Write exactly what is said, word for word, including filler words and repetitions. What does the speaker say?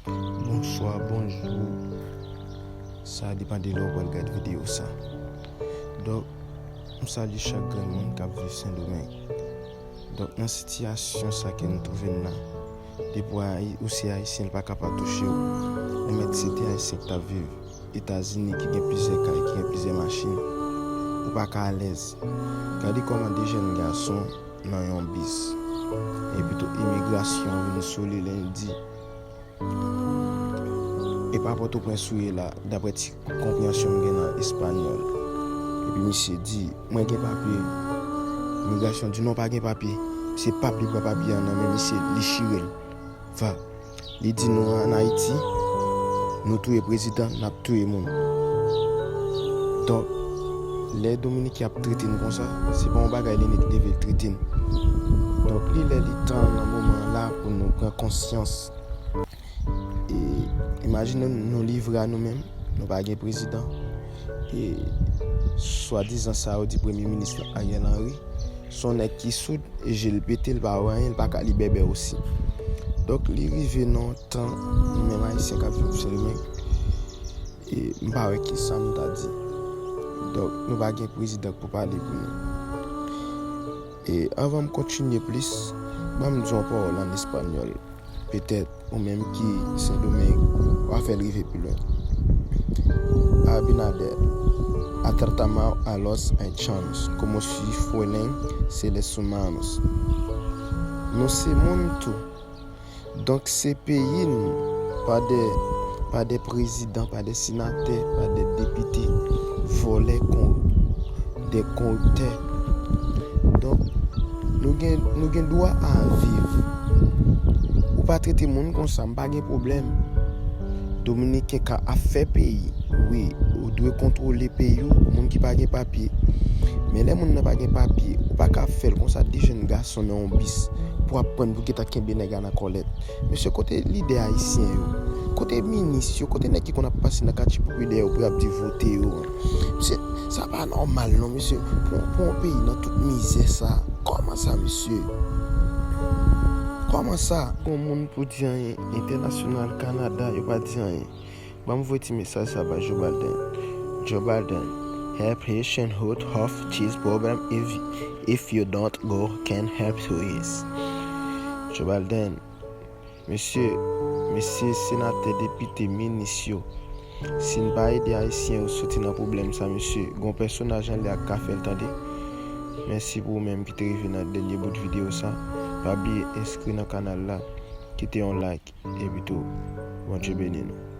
Bonswa, bonjou. Sa depann de lè w pral gad videyo sa. Donk, m salye chak grenn moun k ap viv Sendomeng. Donk, nan sitiyasyon sa ke nou twouve n nan, depi w Ayi-, ou se Ayisyen, l pa ka pa touche w. Ou mèt site Ayisyen k t ap viv Etazini, ki gen plizyè kay, ki gen plizyè machin, ou pa ka alèz. Gade kòman de jèn gason nan yon bis. Epi tou, imigrasyon vin sou li lendi. E pa Pòtoprens ou ye la, daprè ti konpreyansyon m gen nan espanyòl. Epi misye di, "Mwen gen papye." Imigrasyon di, "Non, pa gen papye." Misye p ap li pran papye a nan men misye, li chire l. Va. Li di, "Nou an Ayiti, nou touye prezidan, n ap touye moun." Donk, lè Dominiken ap trete n konsa, se pa yon bagay li nèt leve l trete n. Donk, li lè li tan nan moman an la pou nou pran konsyans. E, imajine nou, nou livre a nou menm, nou pa gen prezidan. E swadizan sa yo di premye minis lan, Ariel Henry, se yon nèg ki soud, e je l pete, l pa wè anyen, l pa ka li bèbè osi. Donk, li rive nan yon tan, nou menm Ayisyen k ap viv Sendomeng, e m pa wè ki sa m ta di. Donk, nou pa gen prezidan k pou pale pou nou. E anvan m kontinye plis, ban m di yon pawòl an espanyòl. Petèt, ou menm ki Sendomeng, w a fè l rive pi lwen. Abinader, ha tratado a los haitianos como si fueran seres humanos. Nou se moun tou. Donk, se peyi n, pa de, pa de prezidan, pa de senatè, pa de depite, vòlè, kon, de koriptè. Donk, nou gen, nou gen dwa a viv. Ou pa trete moun konsa, m pa gen pwoblèm. Dominiken ka ap fè peyi. Wi, ou dwe kontwole peyi w, moun ki pa gen papye. Men lè moun nan pa gen papye, ou pa ka fè l konsa, de jèn gason nan yon bis pou aprann pou gentan kenbe nèg la nan kòlèt. Mesye, kote lidè ayisyen yo? Kote minis yo? Kote nèg ki konn ap pase nan katye popilè yo pou y ap di vote yo? Mesye, sa pa nòmal non, mesye. Pou, pou yon peyi nan tout mizè sa, kòman sa, mesye? Kòman sa? Gon moun pou di anyen, entènasyonal, Kanada, yo pa di anyen. Ban m voye ti mesaj sa bay Joe Biden. Joe Biden, help Haitian out of this problem if, if you don't go can help to is. Joe Biden, mesye, mesye senatè, depite, minis yo, si n pa ede ayisyen yo soti nan pwoblèm sa, mesye, gon pèsonaj anlè a k ka fè l tande. Mèsi pou ou menm ki te rive nan dènye bout videyo sa. Pa bliye enskri nan kanal la, kite yon like, epi tou, Bondye beni nou.